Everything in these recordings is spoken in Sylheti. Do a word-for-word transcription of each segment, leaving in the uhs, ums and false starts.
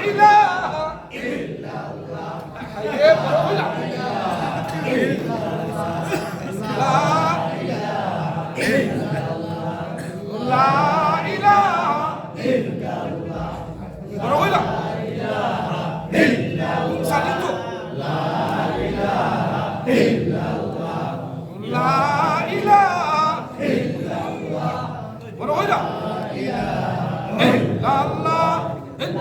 إله إلا الله. لا إله إلا الله. لا إله إلا الله. বড় কইলা? لا إله إلا الله. لا إله إلا الله. বড় কইলা? إلا الله، إلا الله،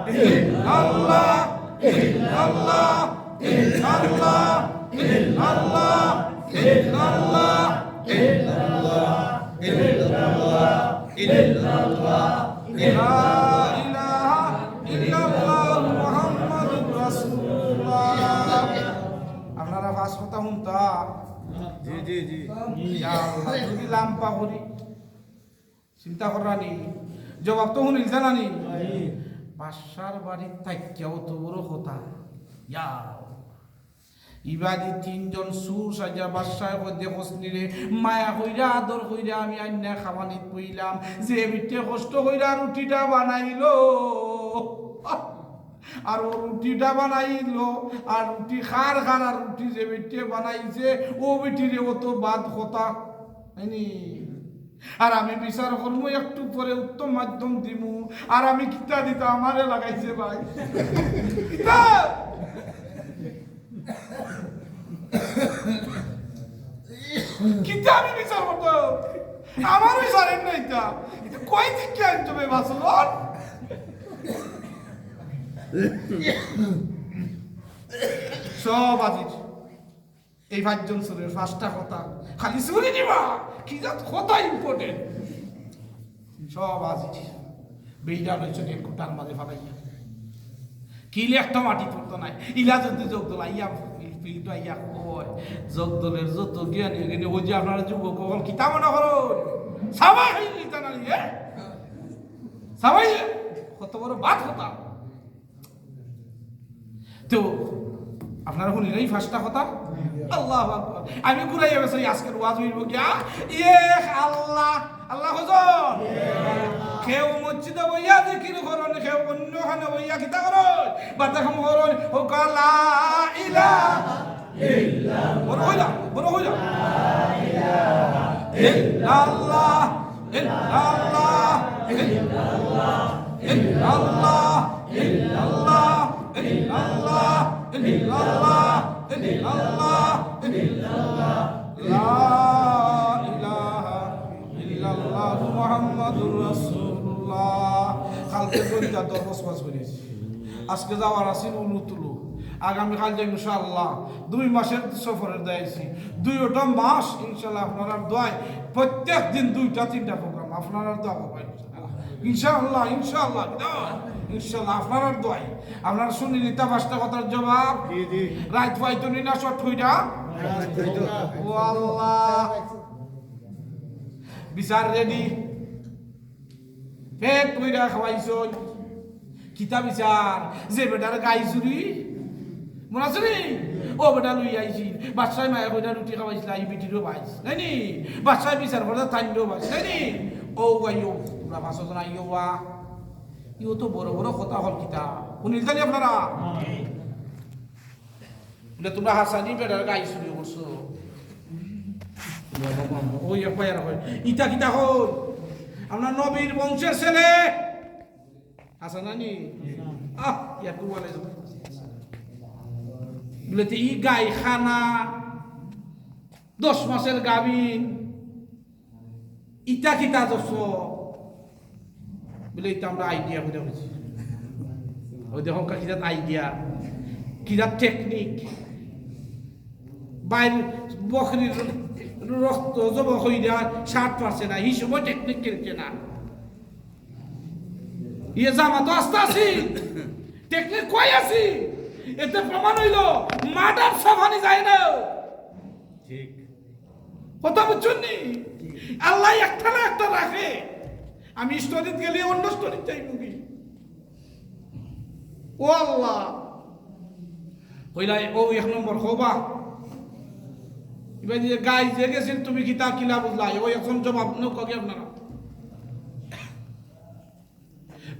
إلا الله، إلا الله، إلا الله، إلا الله، إلا الله، إلا الله، إلا الله، إلا الله، لا إله إلا الله محمد رسول الله. আপনারা পাঁচ কথা হুনতা? জি, জি, জি। ইয়া আল্লাহ, যদি লাম্বা করি চিন্তা কররানি, জবাব তো হুনিল জানানি। বাদশার বাড়িত থাকিয়া অত বড় কথা। ইয়া। ইবাদি তিনজন চুর সাজিয়া বাদশায় কইদে, "হসনিরে, মায়া কইরা, আদর কইরা আমি আইন্না খাবানিত বইলাম, যে বেটিয়ে কষ্ট কইরা রুটিটা বানাইলো।" আর ও রুটিটা বানাইলো, আর রুটি খার খার, আর রুটি যে বেটিয়ে বানাইছে, ও বেটিরে অত বাদ কথা। হয়নি? আর আমি বিচার করমু, একটু পরে উত্তম মাধ্যম দিমু। আর আমি কিতা দিতা আমারে লাগাইছে ভাই। কিতা? কিতা আমি বিচার করতাম? আমারও বিচারের না ইতা। ইতা কই থেকে আনতো বে বাসন? সব হাজির। এই পাঁচজন চুরের পাঁচটা কথা, খালি চুরি দিবা, কি জাত কথা important। সব হাজির। বেইরা রইছে এক কোঠার মাঝে ফালাইয়া। কিলে একটা মাটি পড়তো নাই। ইলা যদি জগদল আইয়া, ফিল-, ফিল্ড আইয়া কয়, জগদলের যত জ্ঞানী, জ্ঞানী, ওই যে আপনারা যুবক অকল কিতা মনে করো? সবাই ইতা না, এ? সবাই কত বড় বাদ কথা। তো আপনারা হুনিলেন এই পাঁচটা কথা। আল্লাহু আকবার। আমি ঘুরাইয়া বেসই আজকের ওয়াজ অইবো গিয়া, এক আল্লাহ, আল্লাহ হুজুর। কেউ মসজিদে বইয়া জিকির করইন, কেউ অন্যখানে বইয়া কিতা করইন, বাতে কাম করইন, ও লা ইলাহা ইল্লাল্লাহ। বড় কইলা, বড় কইলা। ইল্লাল্লাহ, ইল্লাল্লাহ, ইল্লাল্লাহ, ইল্লাল্লাহ, ইল্লাল্লাহ, ইল্লাল্লাহ, ইল্লাল্লাহ, ইল্লাল্লাহ, ইল্লাল্লাহ, লা ইলাহা ইল্লাল্লাহু মুহাম্মাদুর রাসূলুল্লাহ। কালকে কইতা দরবস মাস করিস। আজকে যাওয়ার আছিল উলু তুলু, আগামীকাল যাই ইনশাআল্লাহ। দুই মাসের সফরের দায় আছি, দুইটা মাস ইনশাআল্লাহ আপনারার দোয়ায় প্রত্যেক দিন দুইটা তিনটা প্রোগ্রাম আপনারার দোয়া করবা ইনশাআল্লাহ। ইনশাআল্লাহ, ইনশাআল্লাহ, ইনশাআল্লাহ আপনারার দোয়ায়। আপনারা শুনিলিতা পাঁচটা কথার জবাব। জি, জি। রাইত পাইতো নি না শর্ট কইরা? রাইত পাইতো। ও আল্লাহ, বিচার রেডি। পেট ভইরা খাওয়াইছইন। কিতা বিচার? যে বেটার গাই চুরি, মনে আছে নি? ও বেটা লই আইছিল। বাদশায় মায়া কইরা রুটি খাওয়াইছিলা, ই বেটিরও বাইছ। নাই নি? বাদশায় বিচার করতা তাইনরও বাইছ। নাই নি? ও গাই ও, তোমরা পাঁচজন আইও বা। ইও তো বড় বড় কথা অকল কিতা। হুনিলতা নি আপনারা? বলে, "তোমরা হাছানি বেটার গাই চুরি করছো।" ওই এক ভাই আর কয়, "ইতা কিতা কয়? আমরা নবীর বংশের ছেলে।" হাছা না নি? আহ, ইয়াকুব আলাইহিস সালাম। বলে, "তে ই গাই খানা, দশ মাসের গাভিন।" ইতা কিতা যশ? বলে, "ইতা আমরা আইডিয়া করে হয়েছি।" ওই দেখো, কিতা আইডিয়া, কিতা টেকনিক। বাইর বকরির রক্ত জব হইয়া সাত পারছে না, এই সময় টেকনিক কেনকে না। ইয়ে জামা তো আস্তা আছি, টেকনিক কই আছি? এতে প্রমাণ হইল মার্ডার সাফানি যায় না। ঠিক। কথা বুঝছইন নি? আল্লাহ একটা না একটা রাখে। আমি স্টোরিত গেলে অন্য স্টোরিত যাইমুগি। ও আল্লাহ, কইলা, "ও এক নম্বর হবা।" এবার যে গাই যে গেছিল, তুমি কিতা কিলা বুঝলা? ও একজন জবাব নৌকা গিয়ে আপনারা।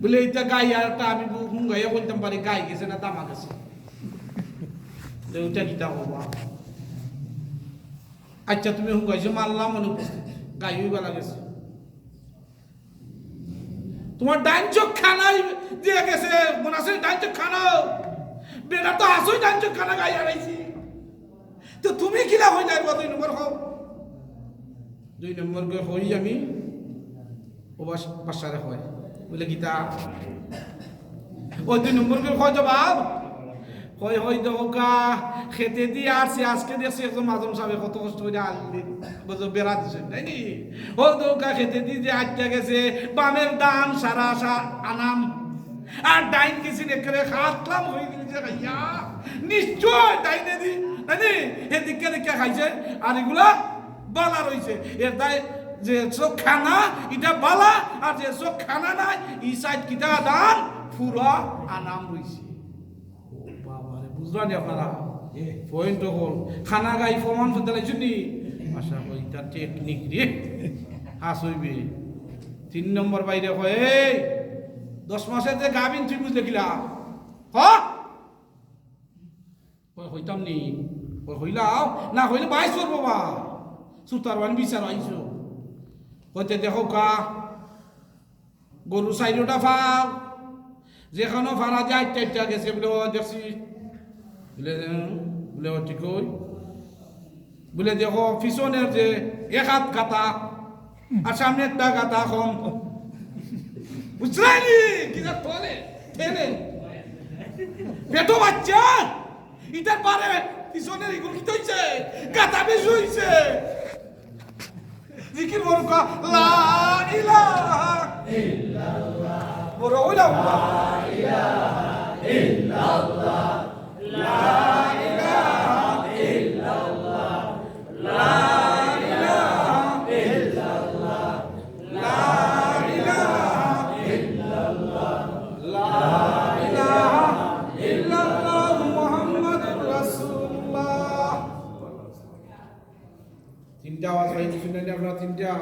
বুলে, "ইটা গাই আর একটা আমি বু-, হুঙ্গাইয়া কইতাম পারি, গাই গেছে না তামা গেছে।" বুলে, "ওটা কিতা কইবা?" আচ্ছা, তুমি হুঙ্গাইছো মানলাম, অনুপস্থিত, গাই অইবার লাগছে। তোমার ডাইন চোখ কানা দিয়া গেছে, মনে আছে ডাইন চোখ কানা? বেটা তো আসই ডাইন চোখ কানা গাই হারাইছি। তো তুমি কিলা হই নাই বা দুই নম্বর হও? দুই নম্বর কে হই আমি, ও বাস-, বাসারে হয়। বুলে, "কিতা?" ওই দুই নম্বর কে কয় জবাব, কয়, "হই দৌকা, খেতে দি আর সে আজকে দেখছি একজন মাজন সাহেব কত কষ্ট করে আনলি, বুঝো, বেড়া দিছে, তাই নি? ও দৌকা খেতে দি যে আটকে গেছে, বামের ধান সারা সা-, আনাম, আর ডাইন গেছিল একেবারে খাতলাম হয়ে গেছে খাইয়া, নিশ্চয় ডাইনে দি, তাই নি? এদিকে দিকে খাইছে, আর এগুলা বালা রইছে।" এর দায় যে চোখ কানা, ইটা বালা, আর যে চোখ কানা নাই, ই সাইড কিতা ধান, পুরা আনাম রইছে। ও বাবা রে, বুঝলা নি আপনারা? পয়েন্ট হল, কানা গাই প্রমাণ করতে লাগছনি? আশা করি তার টেকনিক রে, হাস হইবে। তিন নম্বর বাইরে কয়, "এই, দশ মাসের যে গাভিন তুই বুঝলে কিলা?" হ? কয়, "কইতাম নি।" কয়, "কইলাও না, কইলে বাইশ করবো বা। সুতার বান বিচার আইছো।" কইতে, "দেখো কা, গরু চাইরোটা ফাও, যেখানো ফাড়া যে আটটা আটটা গেছে।" বুলে, "ও দেখছি।" বুলে, "হুম।" বুলে, "ও ঠিক ওই।" বুলে, "দেখো, পিছনের যে এক হাত গাতা, আর সামনে একটা গাতা কম।" বুঝলায়নি? কি যা তোলে, ঠেলে। পেটো বাচ্চা, ইটার পারে পিছনের ইগুলো কি হইছে? গাতা বেশি হইছে। জিকির বড় কা, লা ইলাহা ইল্লাল্লাহ। বড় হইলাম। লা ইলাহা ইল্লাল্লাহ। লা ইলাহা ইল্লাল্লাহ। লা ইলাহা ইল্লাল্লাহ। লা ইলাহা ইল্লাল্লাহ। লা ইলাহা ইল্লাল্লাহ মুহাম্মাদুর রাসূলুল্লাহ। তিনটা আওয়াজ পাই, শুনলেন আপনারা? তিনটা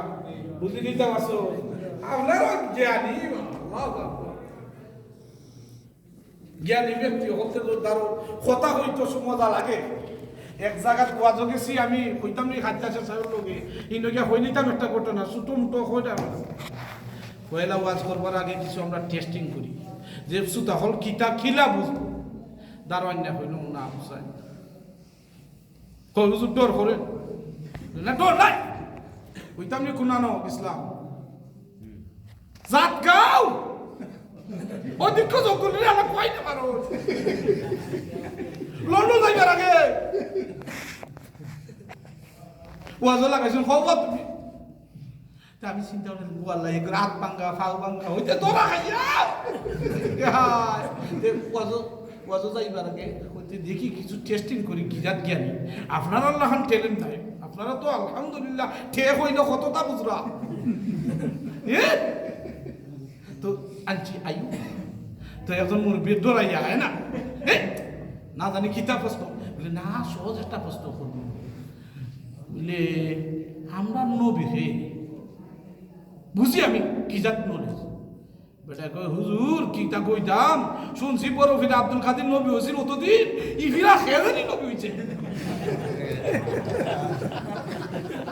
বুঝে নিতে পারছো? আপনারা জ্ঞানী, আল্লাহু আকবার। জ্ঞানী ব্যক্তি হতে তো দারো কথা হইতো সু মজা লাগে। এক জাগাত ওয়াজো গেছি আমি, কইতাম নি, হাজ্জা শেখ সাহেবের লগে, ইনো গিয়া হই নিতাম একটা ঘটনা, ছোট মোটো হয় না। পয়লা ওয়াজ করবার আগে কিছু আমরা টেস্টিং করি, যে সুতা হল কিতা কিলা বুঝবো। দারোয়ান না হইল না বুঝায়। কই, "হুজুর, ডর করে?" না, "ডর নাই।" কইতাম নি, "কুনানো ইসলাম।" জাত গাও। ও দিক্ষ জঙ্গল রে, আমার কই না পারো। লন্ডন যাইবার আগে। ওয়াজও লাগাইছুন, "হবা তুমি।" তা আমি চিন্তা করি, "ও আল্লাহ, এগুলো হাত ভাঙ্গা, ফাও ভাঙ্গা, হইতে তোরা খাইয়া।" হায়। তে ওয়াজও, ওয়াজও যাইবার আগে, হইতে দেখি কিছু টেস্টিং করি, কি জাত জ্ঞানী। আপনারা আল্লাহ খান ট্যালেন্ট নাই। আপনারা তো আলহামদুলিল্লাহ, ঠেক হইলে কতটা বুঝরা। এ? তো আনছি আইও। তো একজন মুরব্বীর ডরাইয়া আয় না। এ? না জানি কিতা প্রশ্ন। বলে, "না, সহজ একটা প্রশ্ন করবো।" বলে, "আমরা নবী হে, বুঝি আমি কি জাত নলেজ।" বেটা কয়, "হুজুর, কিতা কইতাম? শুনছি বড় ফিরা আব্দুল কাদির নবী হইছিল অতদিন, ই ফিরা খেজেনি নবী হইছে।"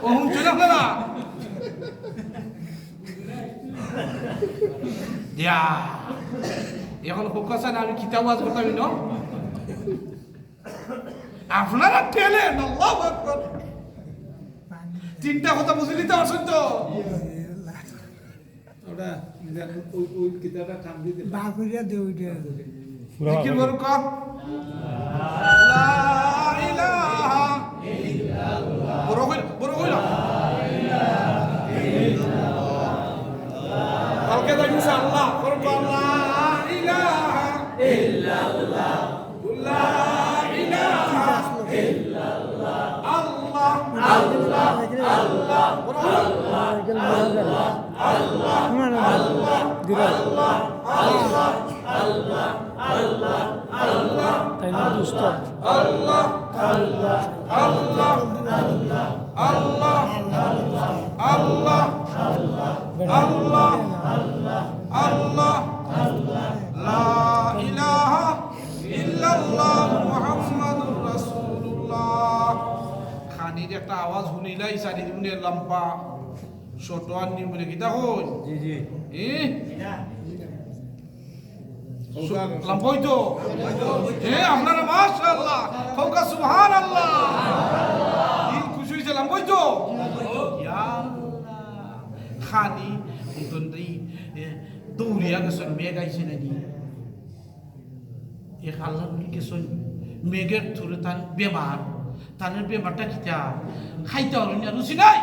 ও হুনছইন আপনারা? দিয়া। এখন ফোকাস না, আমি কিতা ওয়াজ করতাম, ইনো? আপনারা ট্যালেন্ট, আল্লাহু আকবার। তিনটা কথা বুঝে নিতে পারছেন তো? ওটা, ওই, ওই কিতাবটা টান দিয়ে দিলাম। বার করিয়া দে ওইটা। জিকির বড় কর। লা ইলাহা ইল্লাল্লাহ। বড় কইল, বড় কইল। কালকে যাই ইনশাআল্লাহ। বড় কর, লা ইলাহা ইল্লাল্লাহ। লা ইলাহা ইল্লাল্লাহ। আল্লাহ, আল্লাহ, আল্লাহ। বড় কর। আল্লাহ, আল্লাহ, আল্লাহ, আল্লাহ, আল্লাহ, আল্লাহ, আল্লাহ, আল্লাহ, আল্লাহ। তাই না, দোস্ত? আল্লাহ, আল্লাহ, আল্লাহ, আল্লাহ, আল্লাহ, আল্লাহ, আল্লাহ, আল্লাহ, আল্লাহ, আল্লাহ। লা ইলাহা ইল্লাল্লাহ মুহাম্মাদুর রাসূলুল্লাহ। খানির একটা আওয়াজ হুনিলাই, চারি দিনে লম্বা ছোট আননি বলে কিতা কই? জি, জি। এ? লম্বা হইতো? এ, আপনারা মাশাআল্লাহ। কউক্কা সুবহানাল্লাহ। দিল খুশি হইছে, লম্বা হইতো? ইয়া আল্লাহ। খানি, উঠোন রে, এ, দৌড়িয়া গেছইন, মেঘ আইছে নানি? এক আল্লাহর নবী গেছইন, মেঘর থুরে তান বেমার, তান বেমারটা কিতা? খাইতা পারইন না, রুচি নাই।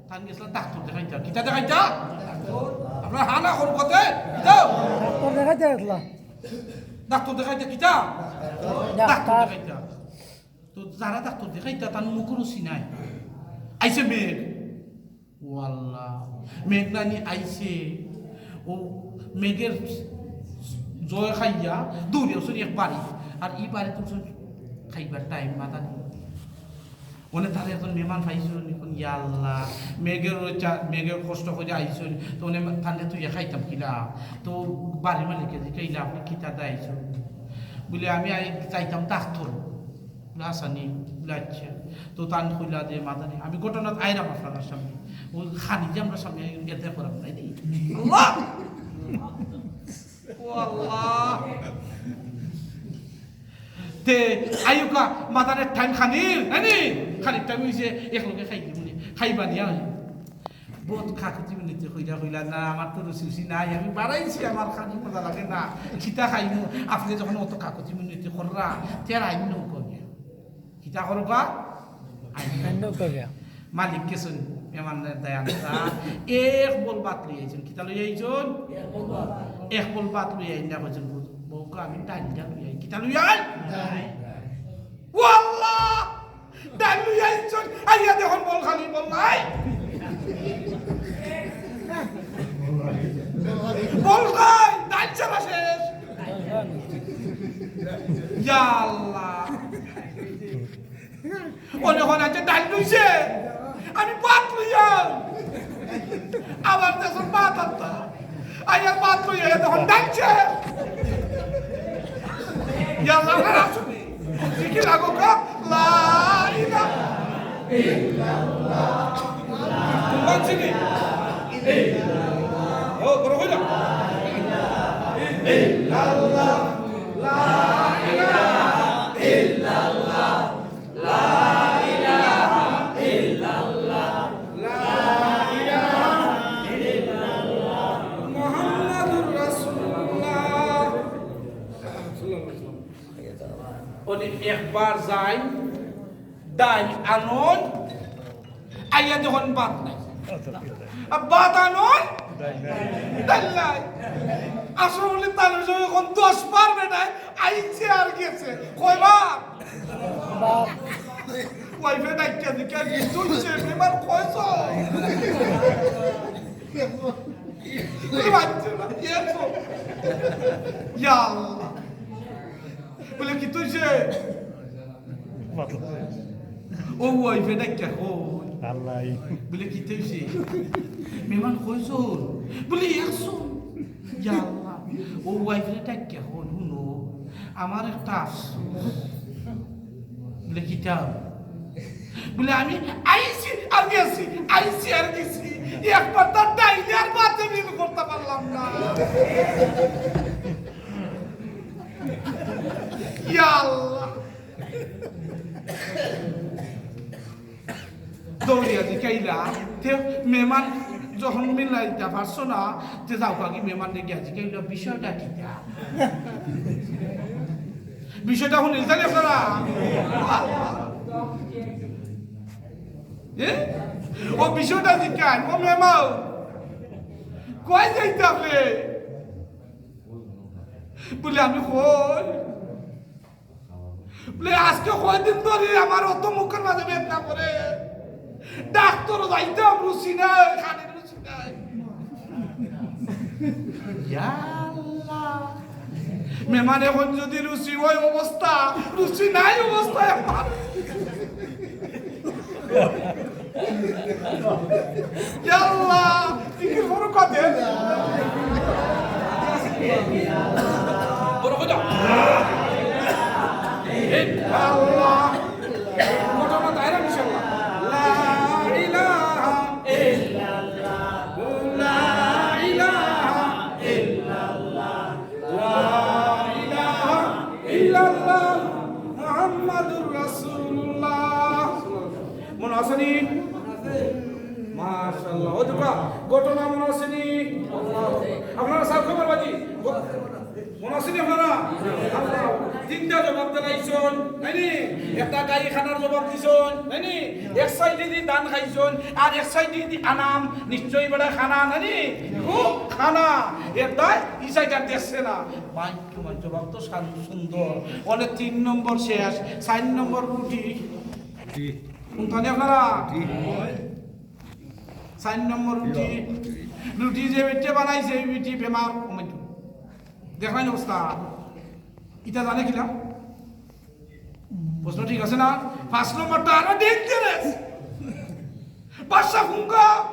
তান গেছলা ডাক্তর দেখাইতা। কিতা দেখাইতা? আপনারা হা না করইন কথা, কিতা? ডাক্তর দেখাইতা গেছলা। ডাক্তর দেখাইতা কিতা? ডাক্তর। ডাক্তর দেখাইতা। তো যারা ডাক্তর দেখাইতা, তান মুখো রুচি নাই। আইছে মেঘ। ও আল্লাহ, মেঘ নানি আইছে। ও মেঘর জয় খাইয়া দৌড়িয়া অইছইন এক বাড়ি। আর ই বাড়িত অইছইন খাইবার টাইম মাতানি। অনে তারা একজন মেহমান পাইছইন, অখন ইয়া আল্লাহ, মেঘর ওই চা-, মেঘর কষ্ট করি আইছইন, তো অনে তানরে থুইয়া খাইতাম কিলা? তো বাড়ির মালিকে জিকাইলা, "আপনে কিতা দা আইছইন?" বলে, "আমি আই-, যাইতাম ডাক্তর।" বলে, "আচ্ছা নি?" বলে, "আচ্ছা।" তো তান কইলা যে, "মাতানি, আমি ঘটনাত আইরাম আপনার সামনে।" ও খানি যে আমরা সামনে এতে করাম নাই নি। আল্লাহ! ও আল্লাহ! তে আইউক্কা, মাতানির টাইম খানির, নানি? খানির টাইম অইছে, একলগে খাই দিমুনে, খাইবা নিয়া। বহুত কাকুতি মিনতি কইরা কইলা, "না, আমার তো রুচি রুচি নাই, আমি বাড়াইছি, আমার খানি মজা লাগে না, কিতা খাইমু? আপনে যখন অত কাকুতি মিনতি কররা, তে আর আইন নৌকা গিয়া।" কিতা করবা? আইন নৌকা গিয়া। মালিক গেছইন, মেহমানরে দেয় আনতা, এক বল ভাত লই আইছইন। কিতা লই আইছইন? এক বল ভাত লই আইন না কইছইন, "বউক্কা, আমি ডাইলটা লই আই।" কিতা লই আই? ও আল্লাহ! ডাইল লই আইছইন, আইয়া দেখইন বল খালি, বল নাই। বল নাই, ডাইল ছাড়া শেষ। ইয়া আল্লাহ। অনে অখন আছে ডাইল রইছে, আমি ভাত লইয়া। আবার দেখইন ভাত আনতা। আইয়া ভাত লইয়া, তখন ডাইল শেষ। ইয়া আল্লাহ, না, না, শুনি। কি লাগো কা? লা ইলাহা ইল্লাল্লাহ। কোন চিনি? ও, বড় হইল। ইল্লাল্লাহ। লা ইলাহা ইল্লাল্লাহ। লা ইলাহা ইল্লাল্লাহ। লা ইলাহা ইল্লাল্লাহ। মুহাম্মাদুর রাসূলুল্লাহ। অনে একবার যাইন, ডাইল আনইন, আইয়া দেখইন ভাত নাই। আর ভাত আনইন, ডাইল নাই। আসলে তার অখন দশ বার বেটায় আইছে আর গেছে। কয়বার? ওয়াইফে ডাকিয়া জিকাইন, "তুই সে বেমার কইছ?" বলে, "বাচ্চা না, কি আছো?" ইয়া আল্লাহ। বলে, "কিতা অইছে?" ও ওয়াইফে ডাকিয়া কয়। আল্লাহ। বলে, "কিতা অইছে?" মেহমান কয়জন? বলে, "একজন।" ইয়া আল্লাহ। ও ওয়াইফে ডাকিয়া কয়, "হুনো, আমার একটা আফসোস।" বলে, "কিতা?" বলে, "আমি আইছি আর গেছি, আইছি আর গেছি, একবার তার ডাইলে আর ভাতে মিল করতে পারলাম না।" ইয়া আল্লাহ। দৌড়িয়া জিকাইলা, তে মেহমান যখন মিলাইতা পারছো না, তে যাও আগে মেহমানরে গিয়া জিকাইলা, "বিষয়টা কিতা?" বিষয়টা হুনিলতা নি আপনারা? এ? ও বিষয়টা জিকাইন, "ও মেহমান, কই যাইতা আপনে?" বলে, "আমি কই?" বলে, "আজকে কয়দিন ধরি আমার অত মুখর মাঝে বেদনা করে, ডাক্তরো যাইতাম, রুচি নাই, খানির রুচি নাই।" ইয়া আল্লাহ। মেহমান অখন যদি রুচি অয় অবস্থা, রুচি নাই অবস্থা অখন। ইয়া আল্লাহ, জিকির বড় কাদের। বড় কইতা। ইল্লাল্লাহ। ঘটনা তাই না, ইনশাআল্লাহ। লা ইলাহা ইল্লাল্লাহ। লা ইলাহা ইল্লাল্লাহ। লা ইলাহা ইল্লাল্লাহ। মুহাম্মাদুর রাসূলুল্লাহ। মনো আছে নি? মাশাআল্লাহ। অউ দেখো, ঘটনা মনো আছে নি? আপনারা সাব খবর বাজি। মনো আছে নি আপনারা? তিনটা জবাব দিলাইছইন, নায়নি? একটা গাই খানার জবাব দিছইন, নায়নি? এক সাইডেদি ধান খাইছইন, আর এক সাইডেদি আনাম, নিশ্চয়ই বেটা খানা, নায়নি? খুব খানা। এর দায় ই সাইড আর দেখছে না। ভাই, তোমার জবাব তো শান-, সুন্দর। অনে তিন নম্বর শেষ, চাইর নম্বর রুটি। জি। কোনটা নিয়ে আপনারা? জি। চাইর নম্বর রুটি। রুটি যে বেটিয়ে বানাইছে, এই বেটি বেমার। দেখলাইন অবস্থা? ইটা জানে কিলা? প্রশ্ন ঠিক আছে না? পাঁচ নম্বরটা আরো dangerous। বাদশা ফুঙ্গা।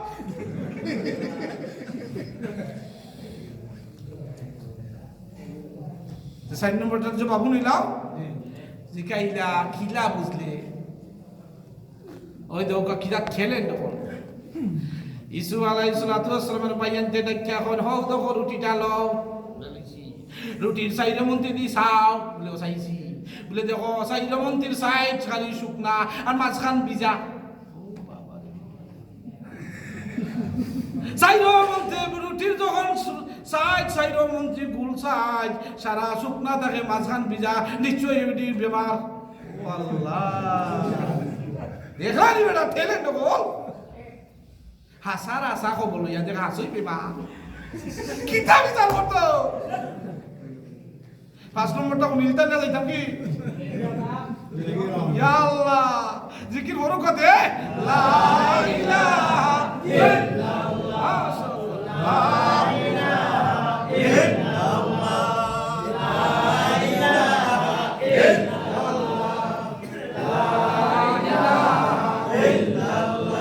তো চাইর নম্বরটার জবাব হুনিলাও। জিকাইলা, কিলা বুঝলে? ওই দেখো, কিতা খেলেন তখন। ইসু আলাইহিস সালাতু ওয়াস সালামের ভাইয়াইন্তে ডাকিয়া কইন, "হউ দেখো, রুটিটা লও।" রুটির চাইরো মন্ত্রী দি চাও, বুলে, "ও চাইছি।" বুলে, "দেখো, চাইরো মন্ত্রীর সাইড খালি শুকনা, আর মাঝখান ভিজা।" ও বাবা রে। চাইরো মন্ত্রী রুটির যখন সু-, সাইড, চাইরো মন্ত্রী গুল সাইড, সারা শুকনা থাকে, মাঝখান ভিজা, নিশ্চয়ই এটি বেমার। ও আল্লাহ। দেখলানি বেটা, ঠেলে ডবল। হাসার হাসা খবর লইয়া দেখ, হাসই পেবা। কিতা বিচার করতো? পাঁচ নম্বরটা মিলতে না যাইতাম কি? ইয়া আল্লাহ, জিকির বড় কাদের। লা ইলাহা ইল্লাল্লাহ। লা ইলাহা ইল্লাল্লাহ। লা ইলাহা ইল্লাল্লাহ।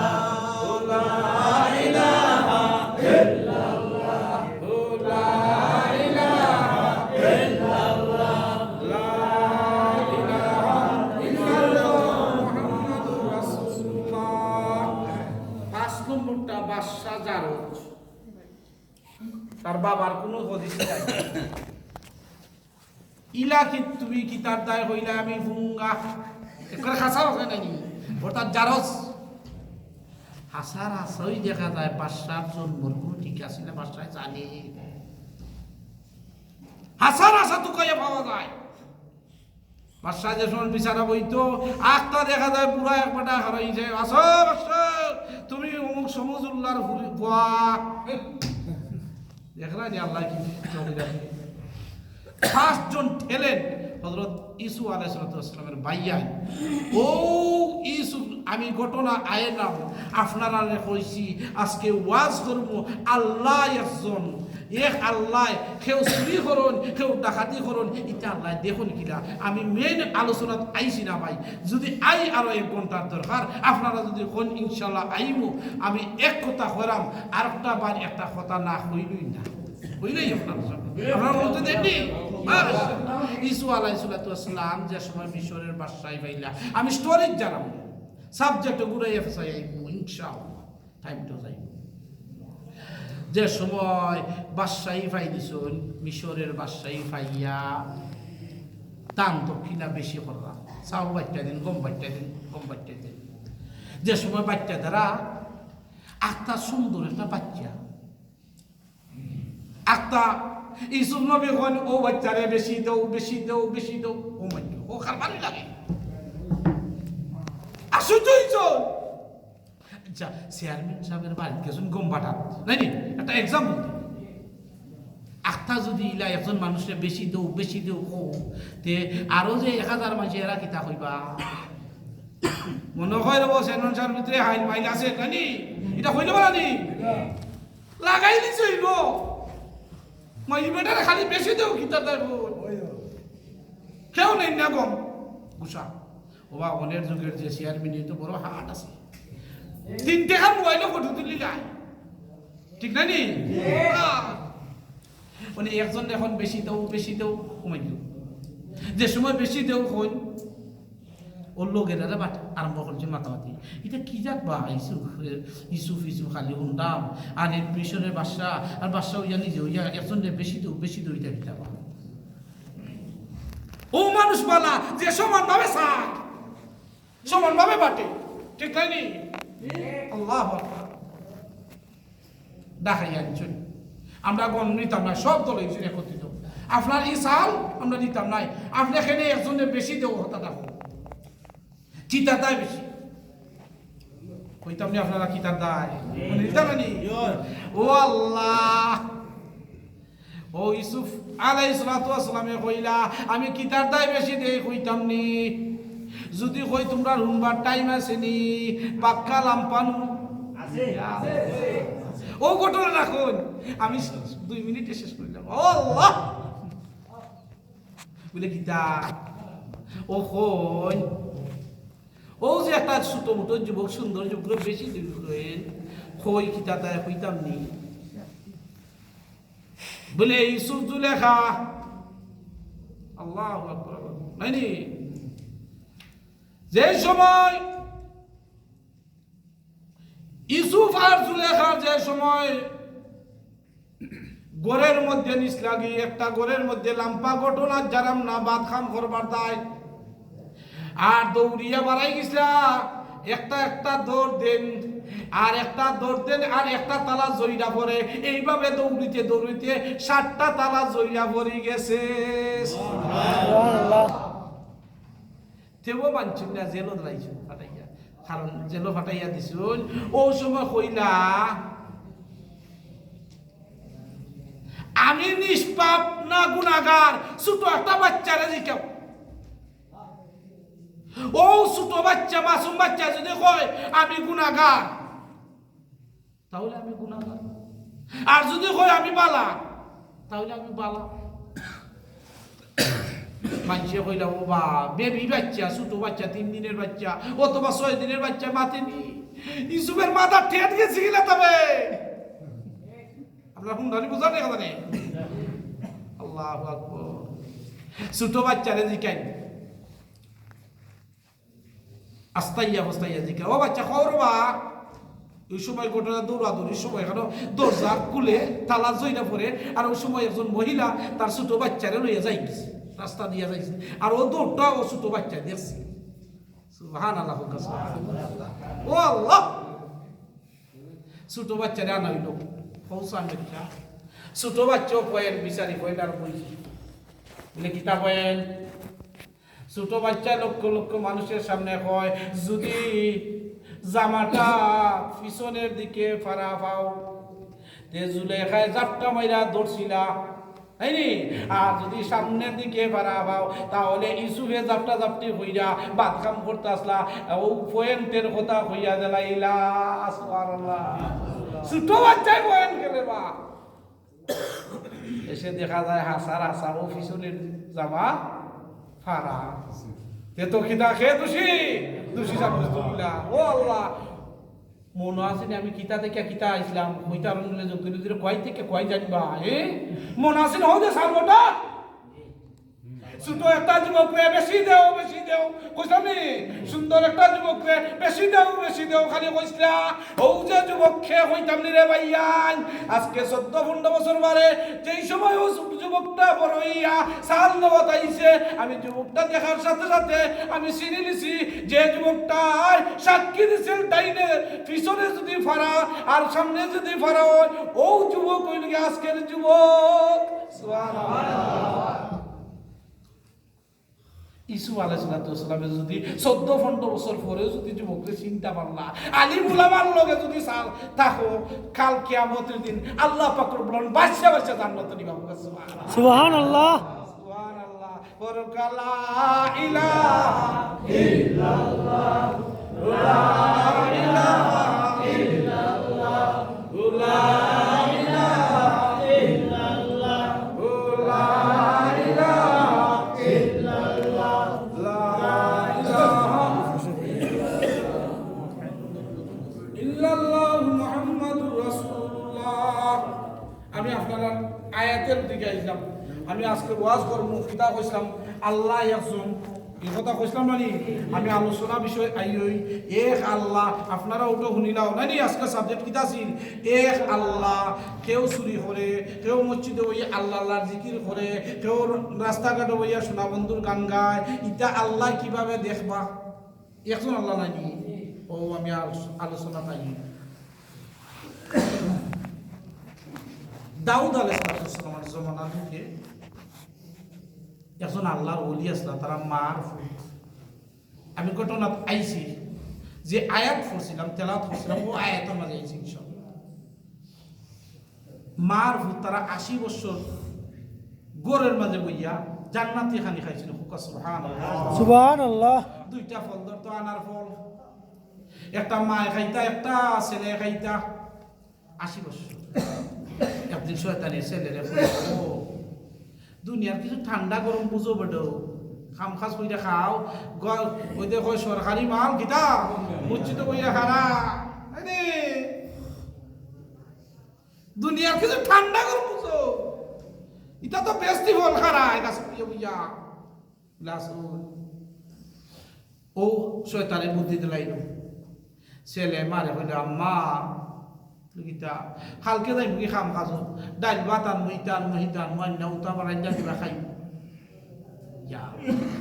পাঁচ নম্বরটা বাদশা জারজ। তার বাবার কোনো হদিস নাই। ইলা কি তুমি কিতার দায় কইলা আমি ফুঙ্গা? একবারে খাসা আছে নাকি? অর্থাৎ জারজ। হাসার হাসাই দেখা যায়, বাদশার জন্মর কোনো ঠিক আছে না, বাদশায় জানে। হাসার হাসা তুকাইয়া পাওয়া যায়। বাদশা যে সময় বিচারা বইতো, আখতা দেখা যায় বুড়া এক বেটা হারাই যায়, "আসো বাদশা, তুমি অমুক সমুজুল্লার ফুরি-, ফুয়া।" দেখরা নি আল্লাহ কি চলে যাবে। পাঁচজন ঠেলেন হযরত ইসু আলাইহিস সালাতু ওয়াস সালামের ভাইয়াইন। ও ইসু, আমি ঘটনা আইলাম, আপনারারে কইছি, আজকে ওয়াজ করমু, আল্লাহ একজন, এক আল্লাহ, কেউ চুরি করইন, কেউ ডাকাতি করইন, ইটা আল্লাহ দেখইন কিলা। আমি মেইন আলোচনাত আইছি না ভাই, যদি আই আরো এক ঘন্টার দরকার, আপনারা যদি কইন ইনশাআল্লাহ আইমু, আমি এক কথা কইরাম, আরেকটা বার একটা কথা না কইলই না। কইলেই আপনারা সব। আপনারা বলতে দেননি? বাস। ইসু আলাইহিস সালাতু ওয়াস সালাম যে সময় মিশরের বাদশায় পাইলা, আমি স্টোরি জানাম, সাবজেক্ট ঘুরাইয়া ফেসাই আইমু ইনশাআল্লাহ। টাইম তো যাইব। যে সময় বাদশাই পাই দিছইন, মিশরের বাদশাই পাইয়া দান দক্ষিণা বেশি কররা, চাউল বাইট্টা দিন, গম বাইট্টা দিন, গম বাইট্টা দিন। যে সময় বাইট্টা তারা আখতা সুন্দর একটা বাচ্চা, আখতা ইসুফ নবী কইন, "ও বাচ্চারে বেশি দেও, বেশি দেও, বেশি দেও।" ও মাই গড, ও কারবারি লাগে। আশ্চর্য হইছ। আচ্ছা, চেয়ারম্যান সাহেবের বাড়িত গেছইন গম বাটাত, নায়নি? একটা এক্সাম্পল। আখতা যদি ইলা একজন মানুষরে বেশি দেও, বেশি দেও কও, তে আরো যে এক হাজার মানষে এরা কিতা কইবা? মনো কয় রে বস, চেয়ারম্যান সাহেবের ভিতরে হাইল মাইল আছে, নায়নি? ইটা কইলে পারা নি? লাগাই দিছে অইব। মই ই বেটারে খালি বেশি দেও, কিতা তাই বল? কেউ নেইন না গম। গুসা। ওবা, অনের যুগের যে চেয়ারম্যান, এ তো বড় হাট আছে। তিন টেকার মোবাইলো ফটো তুলিলায়। ঠিক না নি? আহ। মানে একজন অখন বেশি দেও, বেশি দেও, কমাই দিও। যে সময় বেশি দেও কইন, অউ লগর এরা বাট-, আরম্ভ করছে মাতামাতি। ইটা কি জাত বা? ইউসুফ, ইউসুফ, ইউসুফ খালি হুনতাম। আর এর মিশরের বাদশা, আর বাদশা অইয়া নিজে অইয়া একজনরে বেশি দেও, বেশি দেও, ইটা কিতা বা? অউ মানুষ বালা, যে সমানভাবে চায়, সমানভাবে বাটে। ঠিক না নি? আল্লাহু আকবার। ডাকাইয়া আনছইন। আমরা গণ নিতাম নায়, সব দল অইছইন একত্রিত। আপনার ই চাল আমরা নিতাম নায়। আপনে কেনে একজনরে বেশি দেও, কথা ডাকো। কিতার দায় বেশি? কইতাম নি আপনারা কিতার দায়? মানে নিতাম না নি? ও আল্লাহ। অউ ইউসুফ আলাইহিস সালাতু ওয়াস সালামে কইলা, "আমি কিতার দায় বেশি দেই কইতাম নি? যুদি কই তুমরার হুনবার টাইম আছে নি, পাক্কা লাম্পানু।" আছে, আছে। অউ ঘটনা রাখইন, আমি দুই মিনিটে শেষ করিলাম। ও আল্লাহ! বুলে, "কিতা?" অউ কইন, অউ যে একটা ছোট মোটো যুবক, সুন্দর যুবক, বেশি দেই কইন, কই কিতার দায় কইতাম নি? বুলে, ইউসুফ জুলেখা, আল্লাহু আকবার, নায় নি? যে সময় ইউসুফ আর জুলেখার যে সময় ঘরর মধ্যে নিছ লাগি, একটা ঘরর মধ্যে লাম্বা ঘটনা জারাম না, বাদ কাম করবার দায়। আর দৌড়িয়া বারাই গেছলা, একটা একটা দৌড় দেইন, আর একটা দৌড় দেইন, আর একটা তালা জইরা পড়ে। এইভাবে দৌড়িতে দৌড়িতে সাতটা তালা জইরা পড়ি গেছে। সুবহানাল্লাহ। তেও মানছইন না, জেলো দিলাইছইন ফাটাইয়া। কারণ জেলো ফাটাইয়া দিছইন, অউ সময় কইলা, "আমি নিষ্পাপ না গুনাগার, ছোট একটা বাইচ্চারে জিকাও।" অউ ছোট বাইচ্চা, মাসুম বাইচ্চা যুদি কয়, "আমি গুনাগার," তাইলে আমি গুনাগার। আর যুদি কয়, "আমি বালা," তাইলে আমি বালা। মানষে কইলা, "ও বা, বেবি বাইচ্চা, ছোট বাইচ্চা, তিন দিনর বাইচ্চা অথবা ছয় দিনর বাইচ্চা মাতে নি।" ইউসুফর মাথার ঠেট গেছে গিলা তবে। আপনারা হুনরা নি, বুঝরা নি কথা নি? আল্লাহু আকবার। ছোট বাইচ্চারে জিকাইন। আস্তাইয়া ফাস্তাইয়া জিকাইন, "ও বাইচ্চা, কও রে বা।" অউ সময় ঘটনা দৌড়াদৌড়ির সময় অখানো দরজা খুলে, তালা জইরা পড়ে, আর অউ সময় একজন মহিলা তার ছোট বাইচ্চারে লইয়া যাইগি, রাস্তা দিয়া যাইছে, আর অউ দৌড়টা অউ ছোট বাইচ্চায় দেখছে। সুবহানাল্লাহ, সুবহানাল্লাহ। ও আল্লাহ। ছোট বাইচ্চারে আনা অইলো। কও চাইন বাইচ্চা। ছোট বাইচ্চাও কইন, বিচারি কইন আর বইছে। বুলে, "কিতা কইন?" ছোট বাইচ্চা লক্ষ লক্ষ মানুষর সামনে কয়, "যুদি জামাটা পিছনর দিকে ফাড়া পাও, তে জুলেখায় জাপটা মাইরা ধরছিলা।" তাই নি? আর যুদি সামনর দিকে ফাড়া পাও, তাইলে ইউসুফে জাপটা জাপটি কইরা বাদ কাম করতা আছলা, অউ পয়েন্টর কথা কইয়া দিলাইলা। সুবহানাল্লাহ। ছোট বাইচ্চায় পয়েন্ট খেলে বা। এসে দেখা যায় হাছার হাছা অউ পিছনর জামা ফাড়া। তে তো কিতা কে দোষী? দোষী সাব্যস্ত অইলা। ও আল্লাহ, মনো আছে নি আমি কিতা দেখিয়া কিতা আইছলাম? কইতা পারইন না, যুদি কই থাকি কই জানবা, এ? মনো আছে নি? হউ যে সামনেটা। ছোট একটা যুবকরে বেশি দেও, বেশি দেও। কইছলাম নি? সুন্দর একটা যুবকরে বেশি দেও, বেশি দেও। খালি কইছলা, অউ যে যুবকরে কইতাম নি রে ভাইয়াইন, আজকে চৌদ্দ পনরো বছর বাদে, যেই সময় অউ যুবকটা বড় অইয়া চাল নেওয়াত আইছে, আমি যুবকটা দেখার সাথে সাথে আমি চিনিলিছি, যে যুবকটায় সাক্ষী দিছিল ডাইনে পিছনে যুদি ফাড়া আর সামনে যুদি ফাড়া অয়, অউ যুবক অইলো গি আজকের যুবক। সুবহানাল্লাহ। ইউসুফ আলাইহিস সালাতু ওয়াস সালামে যুদি চৌদ্দ পনরো বছর পরেও যুদি যুবকরে চিনতা পারলা, আলিম উলামার লগে যুদি চা-, থাকো, কাল কিয়ামতর দিন আল্লাহ পাক রব্বুল আলামিন বাঁচিয়া বাঁচিয়া জান্নাতো নিবা। সুবহানাল্লাহ। সুবহানাল্লাহ। সুবহানাল্লাহ। পরকাল লা ইলাহা ইল্লাল্লাহ, লা ইলাহা ইল্লাল্লাহ, লা ইলাহা ইল্লাল্লাহ, লা ইলাহা ইল্লাল্লাহ, লা ইলাহা ইল্লাল্লাহ। ওয়াজ করমু, কিতা কইছলাম, আল্লাহ একজন। ই কথা কইছলাম না নি? আমি আলোচনা বিষয় আইয়ই, এক আল্লাহ। আপনারা ওটা হুনিলাও না নি? আজকে subject কিতা আছিল? এক আল্লাহ। কেউ চুরি করে, কেউ মসজিদো বইয়া আল্লাহ আল্লাহর জিকির করে, কেউ রাস্তাঘাটো বইয়া সোনা বন্ধুর গান গায়। ইতা আল্লাহ কিভাবে দেখবা? একজন আল্লাহ নাকি? ও, আমি আর আলোচনা তাই। দাউদ আলাইহিস সালামের জমানার মধ্যে একজন আল্লাহর ওলি আসলা, তারা মার ফুত। আমি ঘটনাত আইছি, যে আয়াত পড়ছিলাম, তেলাওয়াত করছিলাম, ও আয়াতের মাঝে আইছি ইনশাআল্লাহ। মার ফুত তারা আশি বছর ঘরের মাঝে বইয়া জান্নাতি খানি খাইছিল। হুকা সুবহানাল্লাহ। সুবহানাল্লাহ। দুইটা ফল ধরতো, আনার ফল। একটা মায় খাইতা, একটা ছেলে খাইতা। আশি বছর। একদিন শয়তানে ছেলেরে কইল, "ও, দুনিয়ার কিছু ঠান্ডা গরম বুঝো বেটো, কাম কাজ কইরা খাও, গ-, ওই যে কয় সরকারি মাল কিতা, বুঝছি তো কইয়া খারা।" আরে, দুনিয়ার কিছু ঠান্ডা গরম বুঝো, ইটা তো বেস্তি ফল খারা, গাছ বইয়া বইয়া। লাসুন। ও শয়তানে বুদ্ধি দিলাইল। ছেলে মারে কইল, "আম্মা, কিতা? কালকে যাইমু কি কাম কাজো? ডাইল ভাত আনমু, ইতা আনমু, হিতা আনমু, আইন্না উতা আমার রাইন্দা দিবা খাইমু।" ইয়া।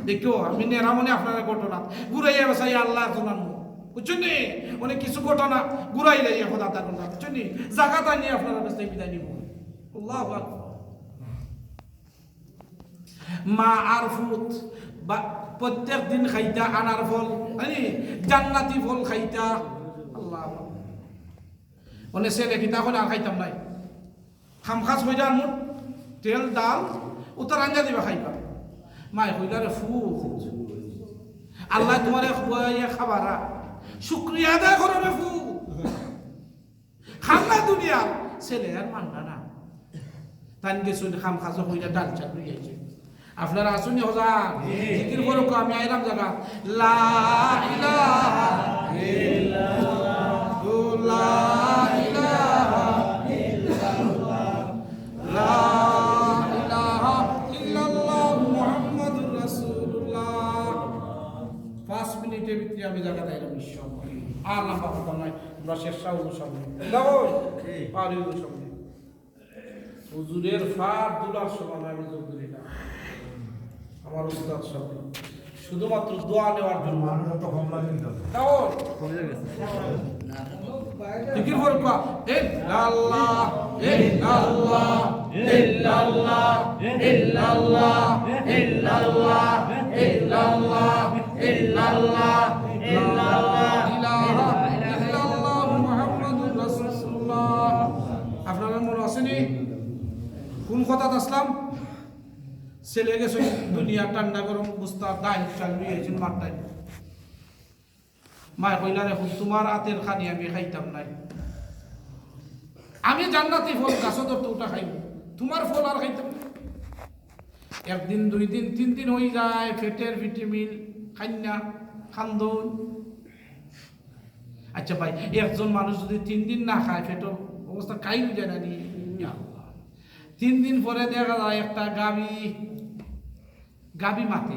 দেখো, আমি নেরা মনে আপনারা ঘটনা। ঘুরাইয়া বাসাই আল্লাহ একজন আনমু। বুঝছইন নি? অনেক কিছু ঘটনা ঘুরাইলে ইয়া কথা তা ঘটনা। বুঝছইন নি? জাগাত আনি আপনারা বেস্তে বিদায় নিব। আল্লাহু আকবার। মা আর ফুত বা-, প্রত্যেক দিন খাইতা আনার ফল, মানে জান্নাতি ফল খাইতা। আল্লাহ। মানে ছেলে কিতা কইল আর খাইতাম নায়। কাম কাজ কইরা আনমু, তেল, ডাল, উতা রাইন্দা দিবা খাইবা। মায় কইলা, "রে ফুত, আল্লাহ তোমারে খুয়াইয়া খাবারা, শুকরিয়া আদায় করো রে ফুত।" খাম না দুনিয়া, ছেলে আর মানলা না। তাইন গেছইন কাম কাজ কইরা ডাল চাল লই আইছইন। আপনারা আছইন নি হজা? জিকির করো কো, আমি আইলাম জাগা। লা ইলাহা ইল্লাল্লাহ, লা ইলাহা ইল্লাল্লাহ, লা ইলাহা ইল্লাল্লাহ মুহাম্মাদুর রাসূলুল্লাহ। পাঁচ মিনিটের ভিতরে আমি জাগা আইলাম, ইনশাআল্লাহ। আর লম্বা কথা নাই, আমরা শেষ সাউন্ড সামনে। দেখো, পারি সামনে। হুজুরের ফার দুলার সমান আমি যোগ করি না। আমার উস্তাদ সাহেব শুধুমাত্র দোয়া নেওয়ার জন্য। মানুষ তো কম লাগে কিন্তু। তাও জিকির করবা, ইল্লাল্লাহ, ইল্লাল্লাহ, ইল্লাল্লাহ, ইল্লাল্লাহ, ইল্লাল্লাহ, ইল্লাল্লাহ, ইল্লাল্লাহ, ইল্লাল্লাহ, ইলাহা ইল্লাল্লাহ মুহাম্মাদুর রাসূলুল্লাহ। আপনারা মনে আছেনি? কোন কথাত আসলাম? ছেলে গেছে দুনিয়া ঠান্ডা গরম বস্তা, ডাইল চাল লই আইছইন মার ডাইল। মায় কইলা, "রে ফুত, তোমার আতের খানি আমি খাইতাম নায়। আমি জান্নাতি ফল গাছো ধরতো উতা খাইমু, তোমার ফল আর খাইতাম নায়।" একদিন, দুই দিন, তিন দিন অই যায়, পেটের ভিটামিন খাইন না, খান্দন। আচ্ছা ভাই, একজন মানুষ যদি তিন দিন না খায়, পেটের অবস্থা কাহিল অই যায় না নি? ইয়া আল্লাহ। তিন দিন পরে দেখা যায় একটা গাভী, গাভী মাতে।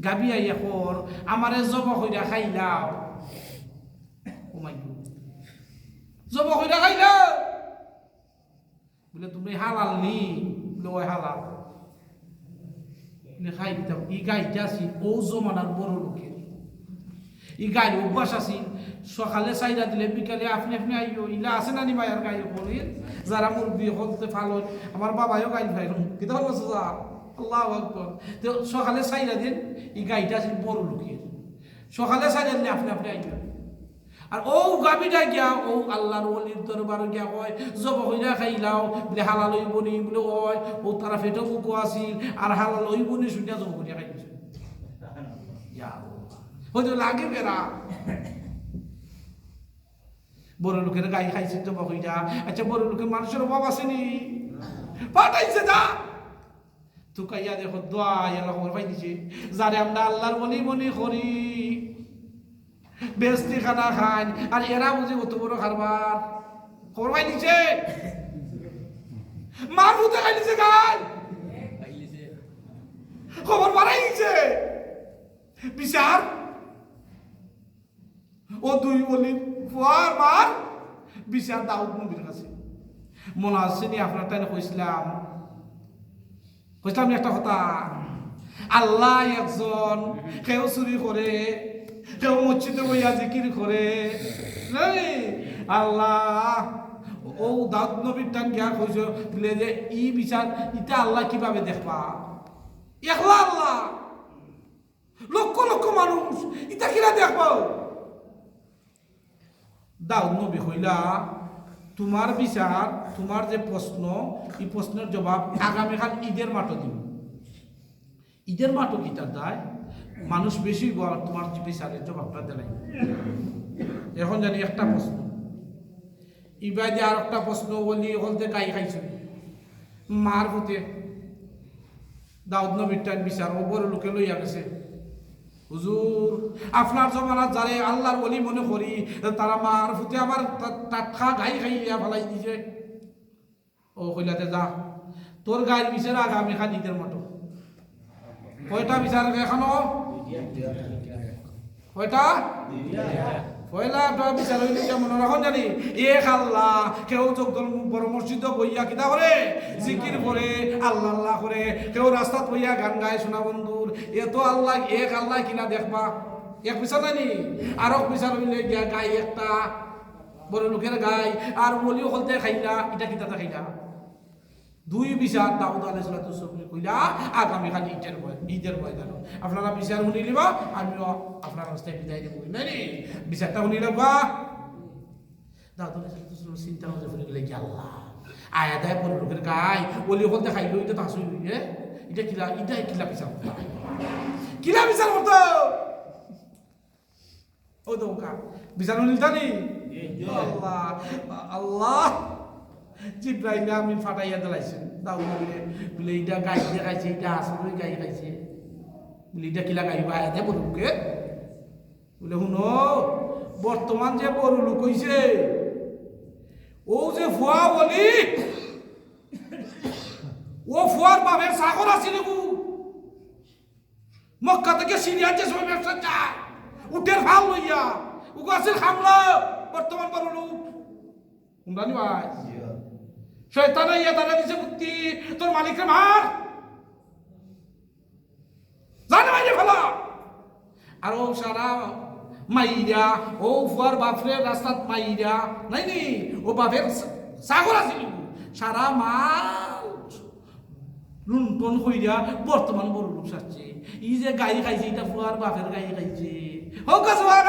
গাভী আইয়া কর, "আমারে জবো কইরা খাইলাও।" ও মাই গড। "জবো কইরা খাইলাও।" বলে, "তুমি হালাল নি?" বলে, "অয় হালাল।" বলে, "খাইতাম।" ই গাইটা আছিল অউ জমানার বড় লোকের। ই গাইর অভ্যাস আছিল, সকালে চাইরা দিলে বিকালে আপনে আপনে আইও। ইলা আছে না নি মায়ার গাই অকল? যারা মুরব্বি অকল তে ফালন, আমার বাবায়ও গাই ফাইল। কিতা বলবো চাচা? আল্লাহু আকবার। তে সকালে চাইরা দিন, ই গাইটা আছিল বড় লোকের। সকালে চাইরা দিলে আপনে আপনে আইও। আর অউ গাভীটা গিয়া অউ আল্লাহর ওলির দরবারো গিয়া কয়, "জবো কইরা খাইলাও।" বলে, "হালাল অইবো নি?" বলে, "অয়।" অউ তারা পেটো ভুকো আছিল, আর হালাল অইবো নি শুনিয়া জবো কইরা খাইছে। ইয়া আল্লাহ। অউ তো লাগে বেড়া। বড় লোকের গাই খাইছে জবো কইরা। আচ্ছা, বড় লোকের মানুষের অভাব আছে নি? পাঠাইছে যা। তুকাইয়া দেখো, দোয়া আল্লাহ খবর পাই দিছে। যারে আমরা আল্লাহর ওলি মনে করি, বেহেস্তি খানা খাইন, আর এরা বুঝি অত বড় কারবার। খবর পাই দিছে। মার পুতে খাইলিছে গাই। খবর বাড়াই গেছে। বিচার, ও দুই ওলির পুয়ার মার বিচার দাউদ নবীর কাছে। মনো আছে নি আপনার তাইন কইছিলাম, কইছিলাম একটা কথা, আল্লাহ একজন, কেউ চুরি করে, কেউ মসজিদে বইয়া জিকির করে। নাই, আল্লাহ, ও দাউদ নবীর টান গিয়া কইছে বলে যে, "ই বিচার, ইটা আল্লাহ কিভাবে দেখবা? একলা আল্লাহ, লক্ষ লক্ষ মানুষ, ইটা কিলা দেখবা?" দাউদ নবী কইলা, "তোমার বিচার, তোমার যে প্রশ্ন, এই প্রশ্নের জবাব আগামীকাল ঈদের মাঠে দিমু।" ঈদের মাঠে কিতা দায়? মানুষ বেশি অইবো, আর তোমার বিচারের জবাবটা দেয় নাই। এখন জানি একটা প্রশ্ন, ইবাদে আর একটা প্রশ্ন, ওলি অকলতে গাই খাইছে মার পুতে। দাউদ নবীর টান বিচার, ও বড় লোকে লইয়া গেছে। হুজুর, আপনার জমানাত যারে আল্লাহর ওলি মনে করি, তারা মার পুতে আমার টা-, টাটকা গাই খাইয়া ফালাই দিছে। ও কইলাতে যা, তোর গাইর বিচার আগামীকাল ঈদের মাঠে। কয়টা বিচার এখনো? কয়টা? পয়লা একটা বিচার অইল যে মনো রাখইন জানি, এক আল্লাহ, কেউ জগদল বড় মসজিদো বইয়া কিতা করে? জিকির করে, আল্লাহ আল্লাহ করে, কেউ রাস্তাত বইয়া গান গায় সোনা বন্ধুর, এত আল্লাহ, এক আল্লাহ কিলা দেখবা? এক বিচার নায়নি? আরক বিচার অইলে গিয়া গাই একটা, বড় লোকের গাই, আর ওলি অকলতে খাইলা, ইটা কিতাতে খাইলা? দুই বিচার দাউদ আলাইহিস সালাতু ওয়াস সালামে কইলা, আগামীকাল ঈদের ময়-, ঈদের ময়দানো। আপনারা বিচার হুনিলিবা, আমিও আপনার রাস্তায় বিদায় নিব। নায়নি? বিচারটা হুনিলিবা। দাউদ আলাইহিস সালাতু ওয়াস সালাম চিন্তা করে ফিরে গেলে কি আল্লাহ। আয়া দেয় বড় লোকের গাই, ওলি অকলতে খাইলো, ইটা তো আসল, এ? ইটা কিলা, ইটা কিলা বিচার করতা? কিলা বিচার করতা? ও তো কা, বিচার হুনিলতানি? আল্লাহ, আল্লাহ। জিব্রাইল আমিন ফাটাইয়া দিলাইছে। দাউদ নবীরে, বলে, "ইটা গাই দিয়া খাইছে, ইটা আসলে গাই খাইছে।" বলে, "ইটা কিলা গাই বা?" এতে বড় লোকে। বলে, "হুনো, বর্তমান যে বড় লোক অইছে, ও যে ফুয়া ওলি, ও ফুয়ার বাপের চাকর আছিল গু।" মক্কা থাকি সিরিয়ার যে সময় ব্যবসা যায়, উটের ফাল লইয়া, উগু আছিল খামলা, বর্তমান বড় লোক। হুনরানি ভাই? শয়তানে ইয়া তারা দিছে বুদ্ধি, তোর মালিকরে মার। জানে মাইরে ফালা। আর ও সারা মাইরা, ও ফুয়ার বাপরে রাস্তাত মাইরা, নায়নি? ও বাপের চাকর আছিল, সারা মাল লুণ্ঠন কইরা বর্তমান বড় লোক সাজছে। ই যে গাই খাইছে, ইটা ফুয়ার বাপের গাই খাইছে। হোক, সুবহানাল্লাহ।